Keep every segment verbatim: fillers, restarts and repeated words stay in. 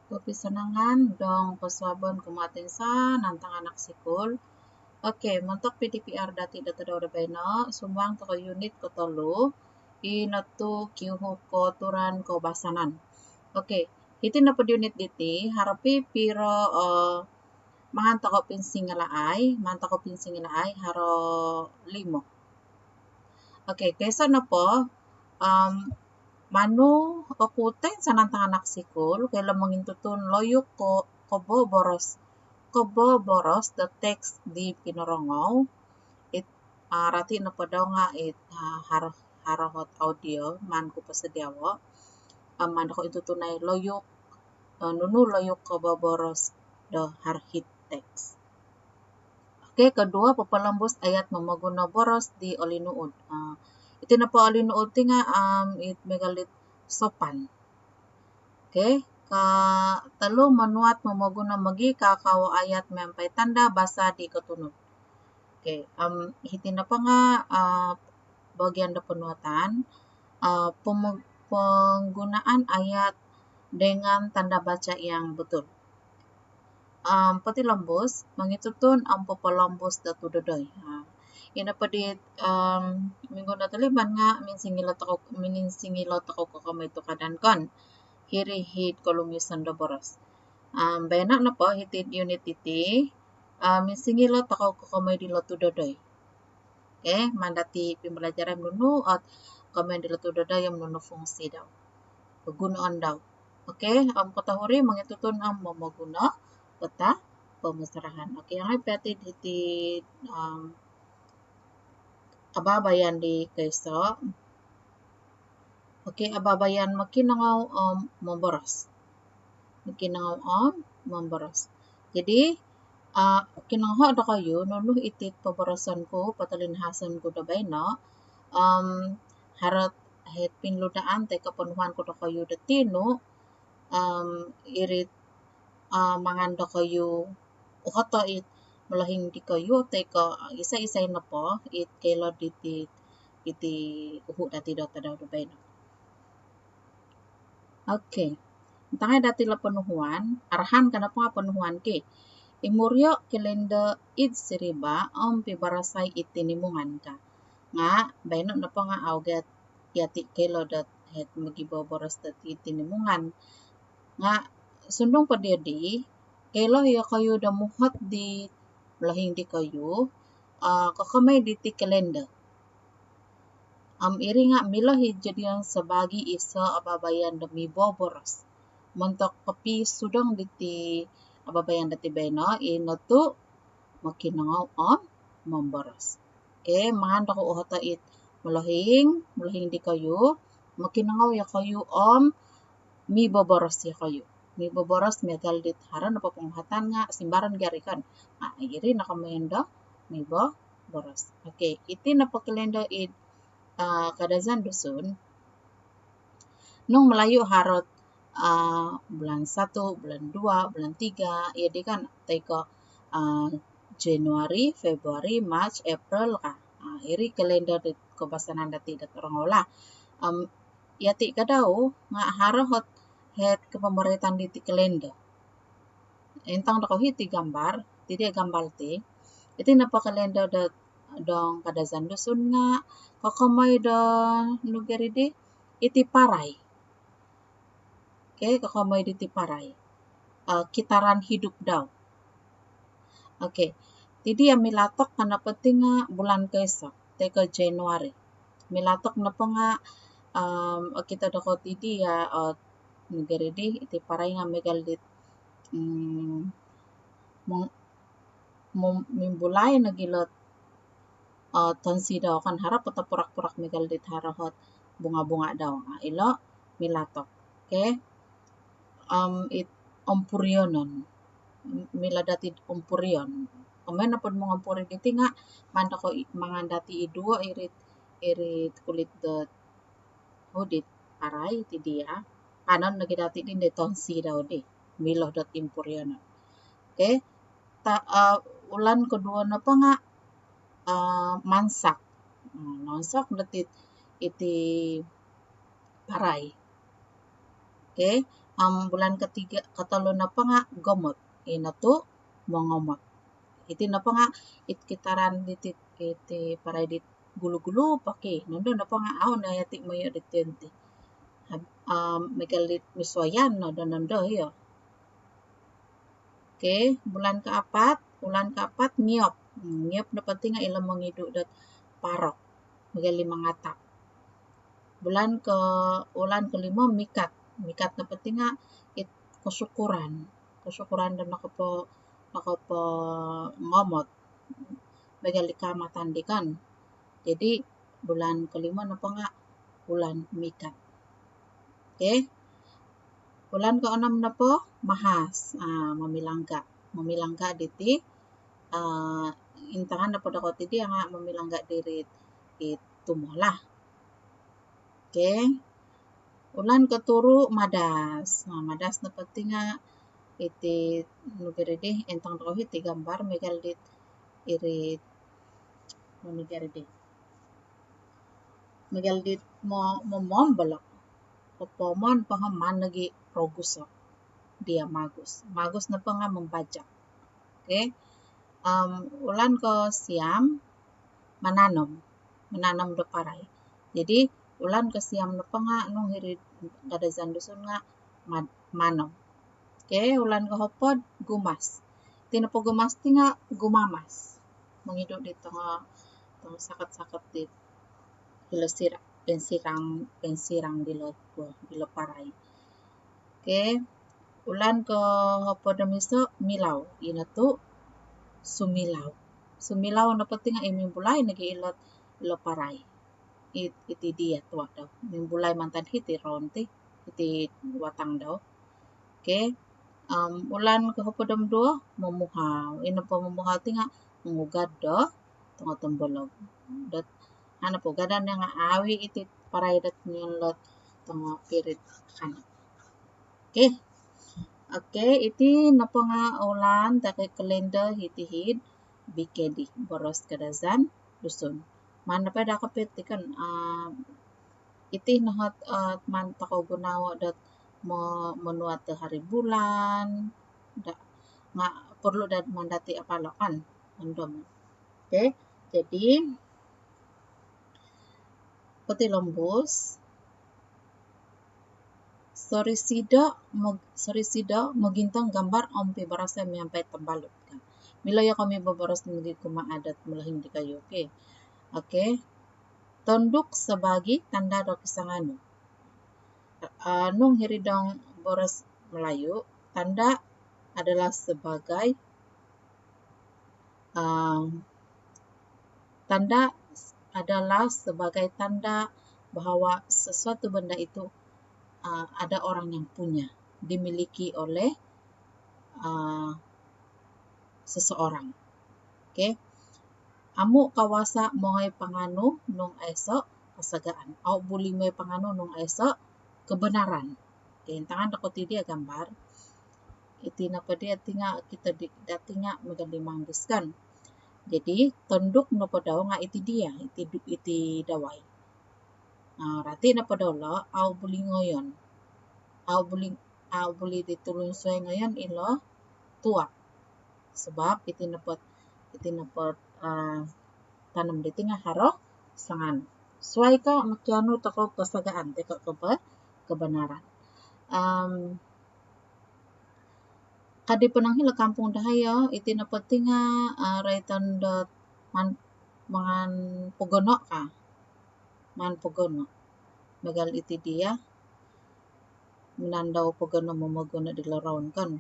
Kopisanangan dong kosuabon kumaa toinsanan tangaanak sikul. Okey, montok P D P R dati do tadau do baino, sumuang tokou unit kotolu, i nopo tu kiuhu kooturan koubasanan. Okey, hiti nopo unit diti, haro pipiro, eh, mangan tokou pinsingilaai, mangan tokou pinsingilaai, haro limo. Okey, koiso nopo, um, manu oku toinsanan tangaanak sikul, koilo mongintutun loyuk ko, koboboros, koboboros do teks di pinorongou, it, ah, rati nopo dau nga it, ah, haro, haro ot audio, maan ku posodiao, um, maan dokou intutunai loyuk, eh, nunu loyuk koboboros do haro hit teks. Okey, koduo, popolombus ayat momoguno boros di olinuud. Ah, iti nopo olinuud ti nga, um, it miagal dit sopan. Okey, kotolu, monuat momoguno mogikaakawo ayat miampai tanda basa di kotunud. Okey, um, hiti nopo nga, ah, bahagian do ponuatan, ah, pemo-, penggunaan ayat dengan tanda baca yang betul. Um, potilombus, mongintutun om popolombus do tudodoi. Ha. Ino po di, um, minggu notoliban nga minsingilo tokou, minsingilo tokou kokomoi tukadan kan. Hiri hit kolumison do boros. Um, baino nopo hiti unit diti, um, minsingilo tokou kokomoi dilo tudodoi. Okey, maan dati pimbalajarai om nunu ot komoyon dilo tudodoi om nunu fungsi dau, kogunaan dau. Okey, om kotohuri mongintutun om momoguno peta pomusarahan. Okey, ingaa po dati diti, um, abaabayan di koiso. Okey, abaabayan mokinongou om momboros. Mokinongou om momboros. Jadi, ah, kinongoho dokoyu nunu iti poboroson ku, potolinhason ku do baino, om haro ot pinludaan toi ko ponuhuan ku dokoyu do tinu, om iri, ah, mangan dokoyu, uhoto it molohing dikoyu toi ko isai-isai nopo it koilo diti, iti uhu dati do tadau do baino. Okey. Intangai dati lo ponuhuan, arahan ka nopo nga ponuhuan ki. Imurio kalendar id siriba om pibarasai id tinimungan ka. Nga baino nopo nga au gia yati koilo dot het mogiboboros dot id tinimungan. Nga sundung po dii, koilo iyokoyu do muhot di molohing dikoyu, ah, kokomoi diti kalendar. Om iri nga milo i jadion sabaagi iso abaabayan do miboboros. Montok kopisudong diti abaabayan dati baino, ino tu mokinongou om momboros. Okey, mangan dokoyu uhoto it molohing, molohing dikoyu, mokinongou iyokoyu om miboboros iyokoyu. Miboboros miagal dit haro nopo ponguhatan nga simbaron gia ri kan. Ah, iri no komoyon do miboboros. Okey, iti nopo kalendar id, ah, Kadazandusun. Nung Melayu haro ot, ah, bulan satu, bulan dua, bulan tiga, iya di kan, toi ko, ah, Januari, Februari, Mac, April ka. Ah, iri kalendar di koubasanan dati dot orongou lah. Om yati ka dau nga haro ot het kopomoroitan diti kalendar. Intong dokoyu hiti gambar, iti dia gambar ti. Iti nopo kalendar do dong Kadazandusun nga kokomoi do nunu gia ri di, iti parai. Okey, kokomoi diti parai. Ah, kitaran hidup dau. Okey. Iti dia Milatok ka nopo ti nga bulan koiso, toi ko Januari. Milatok nopo nga, um, okito dokoyu iti dia, ah, nunu gia ri di, iti parai nga miagal dit, um, mong-, mom-, mimbulai nogi ilo ot, ah, tonsi dau kan, haro ot purak-purak miagal dit haro ot bunga-bunga dau. Ah, ilo Milatok. Okey. Om it ompurionon. Milo dati ompurion. Komoyon nopo mongompuri diti nga maan dokoyu i-, mangan dati iduo iri, iri kulit dot uhu dit parai ti dia. Kanon nogi dati di tonsi dau di. Milo dot impurionon. Okey. Ta-, ah, ulan koduo nopo nga, ah, Mansak. Hmm, nonsak dati iti parai. Okey. Om bulan ketiga, kotolu nopo nga' gomot. Ino tu' mongomot. Iti nopo nga' it kitaran diti, iti parai dit gulu-gulu poki. Nondo nopo nga' au' no yati moyo diti. Miagal dit misuayan no do nondo iyo. Okey, bulan kaapat, bulan kaapat ngiop. Ngiop nopo ti nga' ilo mongidu dot parok. Miagal di mangatap. Bulan ko, bulan kolimo mikat. Mikat nopo ti nga' it kosukuran. Kosukuran do nokopo, nokopongomot. Miagal di Kaamatan di kan. Jadi bulan kolimo nopo nga' bulan mikat. Okey. Bulan koonom nopo Mahas. Momilangga'. Momilangga' diti intangan nopo do kotidi nga' momilangga' diri i tumo lah. Okey. Bulan koturu Madas. Madas nopo ti nga' iti nunu gia ri di, entang do kotidi gambar miagal dit iri nunu gia ri di. Miagal dit mo, momom bolok. Popomon pohon maan nogi rogus o. Dia magus. Magus nopo nga' membajak. Okey. Bulan kosiam mananom. Mananom do parai. Jadi bulan kosiam nopo nga' nung hiri Kadazan Dusun nga' manom. Okey, bulan kohopod gumas. Iti nopo gumas ti nga' gumamas. Mongidu di tongo, tongo sakat-sakat di hilo sirang, pensirang, pensirang dilo, dilo parai. Okey, bulan kohopod om iso milau. Ino tu' sumilau. Sumilau nopo ti nga' i mimbulai nogi ilo, ilo parai. Iti dia tuak dau. Mimbulai mantad hiti roun ti, hiti watang dau. Okey. Bulan kohopod om duo momuhau. Ino po momuhau ti nga' mongugad do tongo tombolog. Dot, anu po gadaan nga' avi iti parai dot ngion lot tongo pirit kan. Okey. Okey, iti nopo nga' bulan toi ko kalendar hiti hid B K D, boros Kadazan Dusun. Maan nopo daa kopio ti kan, iti no ot maan tokou gunoon dot mo-, monuat do hari bulan, nga' perlu daa maan dati apalo kan, ondomon. Okey, jadi potilombus, sorisido, mog-, sorisido mogintong gambar om pibarasai miampai tambalut. Milo iyo kami boboros nogi kumaa dot molohing dikayu. Okey. Okey. Tonduk sabaagi tanda do kisanganu. Nung hiri dong boros Melayu, tanda adalah sebagai, tanda adalah sebagai tanda bahawa sesuatu benda itu ada orang yang punya, dimiliki oleh seseorang. Okey. Amu kawasa mongoi panganu nung aiso kasagaan. Au buli mongoi panganu nung aiso kebenaran. Okey, intangan tokou ti dia gambar. Iti nopo dia ti nga' kito di, dati nga' miagal di manggis kan. Jadi tonduk nopo dau nga' iti dia, iti du-, iti dawai. Rati nopo dau lo, au buli ngoyon. Au buli, au buli di tulun suai ngoyon ilo tuak. Sebab iti nopo, iti nopo tanom diti nga' haro sanganu. Suai ko mokianu tokou kasagaan toi ko kebe-, kebenaran. Ka di ponong hilo kampung dahai, iti nopo ti nga' roiton dot maan, maan pogono ka. Maan pogono. Miagal iti dia, minandau pogono momogono di lorong kan.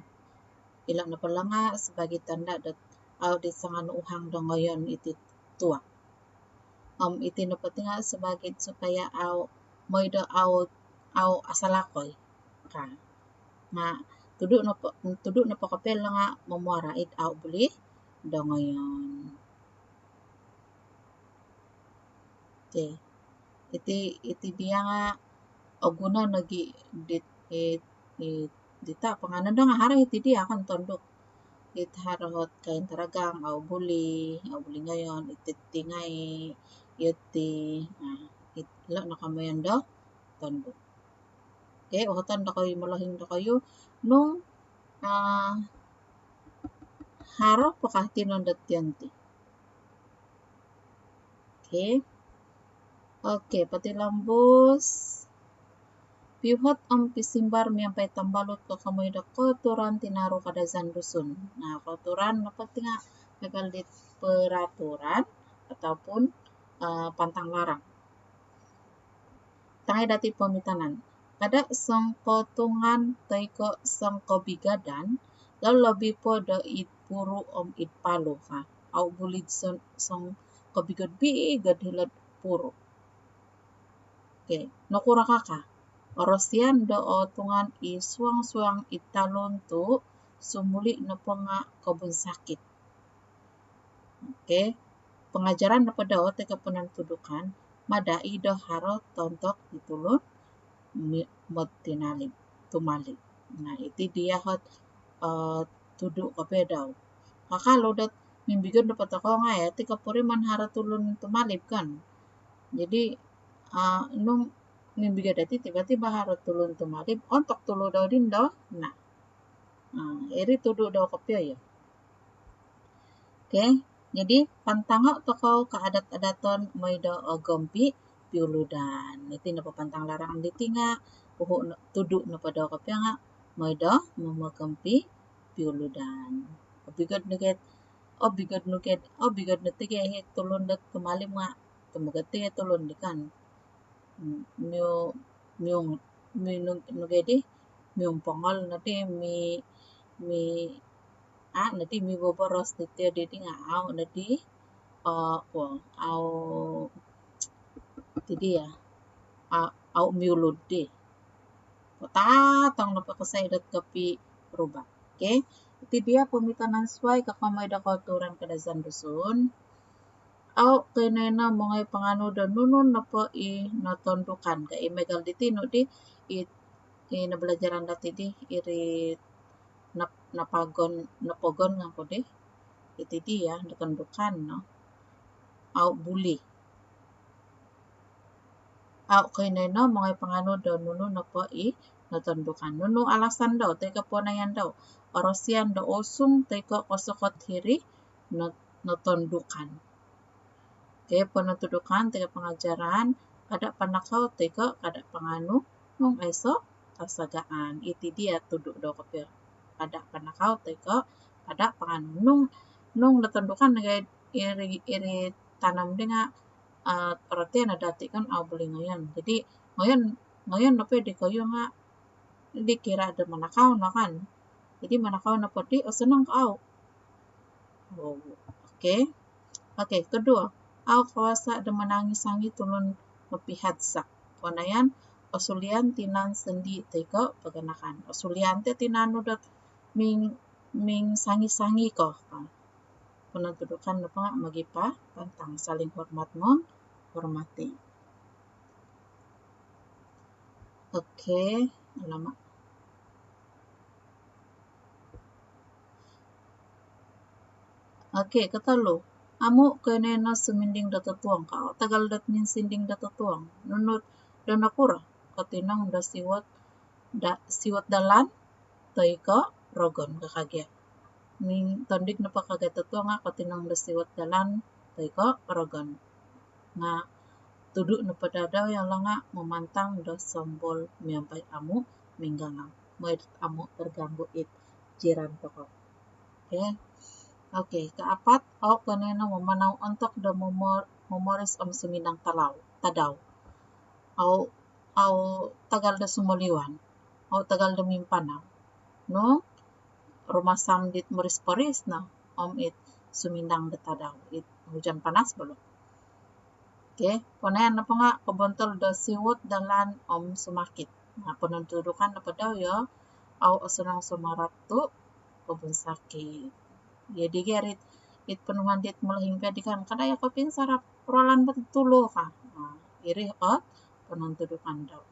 Ilo nopo lo nga' sebagai tanda dot au di sanganu uhang do ngoyon iti tuak. Om iti nopo ti nga' sebagai supaya au, moi do au, au asalakoi ka. Nga' tudu nopo, tudu nopo kopio lo nga' momuara id au buli do ngoyon. Okey. Iti, iti dia nga' oguno nogi dit, it, it, dita panganan do nga' haro iti dia kan tonduk. It haro ot kain taragang, au buli, au buli ngoyon, iti ti ngai', iti, ilo no komoyon do tonduk. Okey, uhoton dokoyu, molohing dokoyu nung, ah, haro po ka tinan dot tian ti. Okey. Okey, potilombus. Piuhot om pisimbar miampai tambalut kokomoi do kooturan tinaru Kadazandusun. Nah, kooturan nopo ti nga miagal di peraturan ataupun, ah, pantang larang. Tangai dati poomitanan. Kada songkotungan toi ko songkobigadan, lolobi po do id puru om id palu ka. Au buli son-, songkobigod-bigod hilo'd puru. Okey, nokuro kaka? Orosian do otungan i suang-suang id talun tu sumuli nopo nga kobun sakit. Okey. Pengajaran nopo dau toi ko ponontudukan, mada i do haro tontok di tulun mi-, motinalib, tumalib. Nah, iti dia ot, eh, tudu kopio dau. Kakalu dot mimbigod nopo tokou nga iti kopuriman haro tulun tumalib kan. Jadi, ah, nung mimbigod dati tiba-tiba haro tulun tumalib, ontok tulu dau dindo. Nah, ah, iri tudu dau kopio ya. Okey, jadi pantango tokou kaadat-adaton moi do ogompi piuludan. Iti nopo pantang larang diti nga uhu no-, tudu nopo dau kopio nga moi do momogompi piuludan. Obigod nogi, obigod nogi, obigod no ti gia i tulun dot tumalib nga tumogod ti tulun di kan. Miu-, miu-, miu-, nogi di, miumpongol nodi, mi-, mi-, ah, nodi miboboros diti, diti nga au nodi, eh, kuo, au, ti dia, au, au miulud di. Kotatong nopo kasai dot kopiruba. Okey, iti dia poomitanan suai kokomoi do kooturan Kadazandusun. Au koinono mongoi panganu do nunu nopo i notondukan ka. I miagal diti nu di, i, i nabalajaran dati di, iri nap-, napagon, nopogon ngangku di. Iti dia, notondukan no. Au buli. Au koinono mongoi panganu do nunu nopo i notondukan. Nunu alasan dau toi ko ponoyan dau? Orosian do osung toi ko kosokot hiri no-, notondukan. Okey, ponontudukan toi ko pengajaran, kada panakau toi ko kada panganu nung aiso kasagaan. Iti dia tudu dau kopio. Kada panakau toi ko kada panganu. Nung, nung notondukan nogi iri, iri tanam di nga, ah, roti no dati kan au buli ngoyon. Jadi, ngoyon, ngoyon nopo dikoyu nga dikira do manakau no kan. Jadi, manakau nopo di, osonong ko au. Oh, okey. Okey, kedua, au kuasa do manangi-sangi tulun mopihadsak. Ponoyan, osulian tinan sondii toi ko paganakan. Osulian ti tinan nu dot ming-, mingsangi-sangi ko. Ponontudukan nopo nga mogipa-, pantang, saling hormat menghormati. Okey, alamak. Okey, kotolu. Amu koinono suminding do totuong ka. Au tagal dot minsinding do totuong. Nunu, do nokuro? Kotinong do siwot da-, siwot dalan toi ko rogon ka kagia. Ming-, tondik nopo kagia totuong nga kotinong do siwot dalan toi ko rogon. Nga tudu nopo dau yolo nga mamantang do sombol miampai amu minggalang. Moi amu terganggu it jiran tokou. Okey. Okey, kaapat, au koinono mamanau ontok do momor-, momoris om sumindang talau, tadau. Au, au tagal do sumoliwan. Au tagal do mimpanau. Nung rumasam dit moris-poris no om it sumindang do tadau, it hujan panas bolo. Okey, ponoyan nopo nga kobontol do siwot dalan om sumakit. Nah, ponontudukan nopo dau yo, au osonong sumarap tu kobun sakit. Jadi gia iri it ponuhuan dit molohing pia di kan, kada yako pinsarap ralan bat tulu ka. Nah, iri ot ponontudukan dau.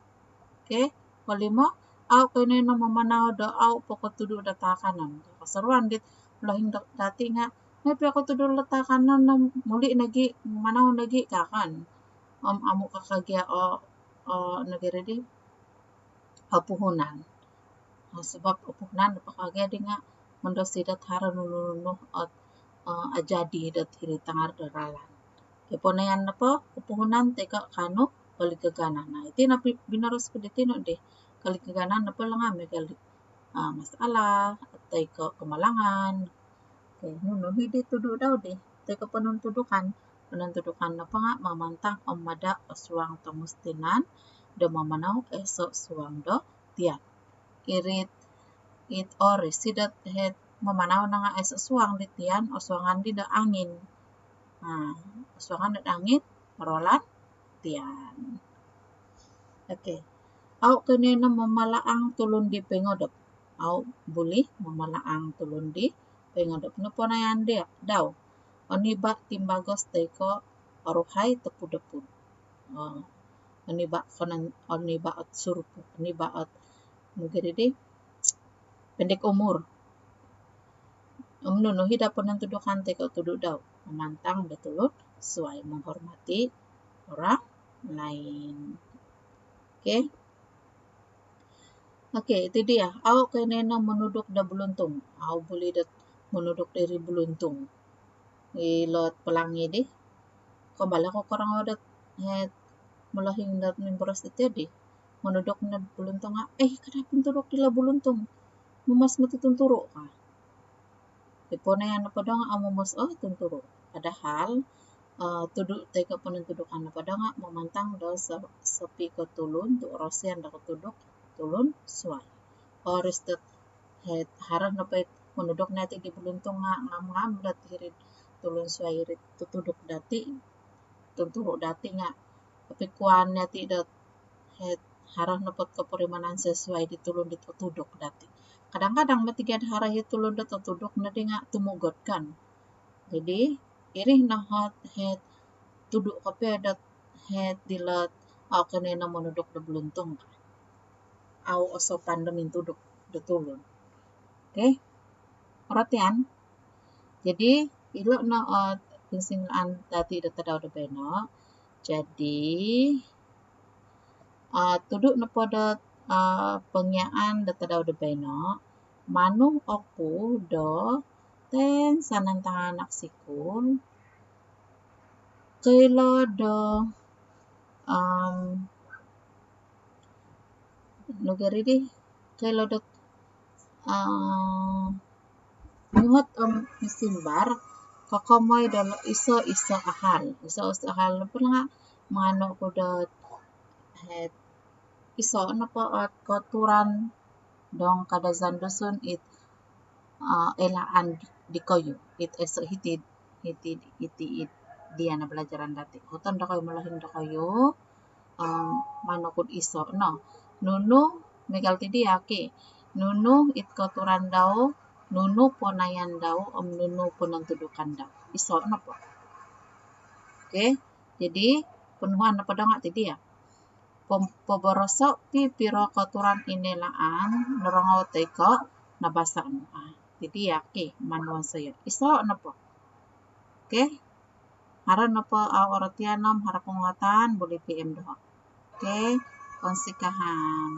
Okey, kolimo, au koinono mamanau do au pokotudu do taakanon. Kosoruan dit molohing da-, dati nga, moi pia kotudu do taakanon, muli nogi, manau nogi ka kan. Om amu ka kagia o, o, nogi iri di. opuhunan. Sabab opuhunan nopo kagi di nga' mondosi dot haro nunu-nunu ot ajadi dot hiri tanga' do ralan. Kiponaian nopo opuhunan toi ko' kaanu koligaganan. Nah, iti no binoros ku di tinu di. Koligaganan nopo lo nga' miagal di masalah toi ko' kemalangan. Okey, nunu hi di tudu' dau di toi ko' ponontudukan. Ponontudukan nopo nga' mamantang om mada' o suang tongus tinan do mamanau aiso' suang do tian. Iri it oris i dot het mamanau no nga' aiso' suang di tian, osuangan di do angin. Ha, osuangan do angin, rolan tian. Okey. Au' koinoinon mamalaang tulun di poingodop. Au' buli mamalaang tulun di poingodop. Nopo naian dia dau? Oniba' timbagos toi ko' oruhai topud-topud. Oniba' konon, oniba' ot surupu, oniba' ot nugiri di pendek umur. Om nunu hi do ponontudukan toi ko' tudu' dau? Mamantang do tulun suai, menghormati orang lain. Okey. Okey, iti dia. Au' koinoinon monuduk do buluntung. Au' buli dot monuduk diri buluntung. Ilo pelangi di. Kambal oku korongou dot het molohing dot mimboros dot iyo di. Monuduk no buluntung nga', eh, kada' pontuduk dilo buluntung. Momos moti tunturu' ka. Kiponaian nopo dau nga' au' momos o tunturu'. Padahal tudu' toi ko' ponontudukan nopo dau nga' mamantang do so- sopi ko' tulun tu' orosian do kotuduk tulun suai. Oris dot het haro nopo it monuduk no iti di buluntung nga' ngam-ngam dot hiri'd tulun suai iri totuduk dati', tunturu' dati' nga' opikuan no iti dot het haro nopo it kopurimanan sesuai di tulun dit otuduk dati'. Kadang-kadang moti gia do haro i tulun dot otuduk nodi nga' tumogod kan. Jadi iri no hot het tudu' kopio dot het dilo au' koinoinon monuduk do buluntung ka. Au' osopan do mintuduk do tulun. Okey. Orotian. Jadi ilo no ot pinsingilaan dati' do tadau do baino. Jadi tudu' nopo do pongia'an do tadau do baino, manu oku do toinsanan tangaanak sikul koilo do nugiri di, koilo do muhot om misimbar kokomoi do iso-iso ahal. Iso-iso ahal nopo nga' manganu ku do het iso nopo ot koturan dong Kadazandusun it oilaan dikoyu, it aiso hiti, hiti, hiti id dia no pelajaran dati'. Ohuton dokoyu, molohing dokoyu om manu ku'd iso no. Nunu, miagal ti dia ki. Nunu it koturan dau, nunu ponaian dau om nunu ponontudukan dau. Iso nopo. Okey, jadi ponuhuan nopo dau nga' ti dia. Pom- poboroso' pipiro koturan inoilaan norongou toi ko' nabasa' nu. Ti dia ki, manu wonsoyo'. Iso nopo. Okey. Haro nopo au' orotian om haro ponguhatan, buli PM doho'. Okey, kounsikahan.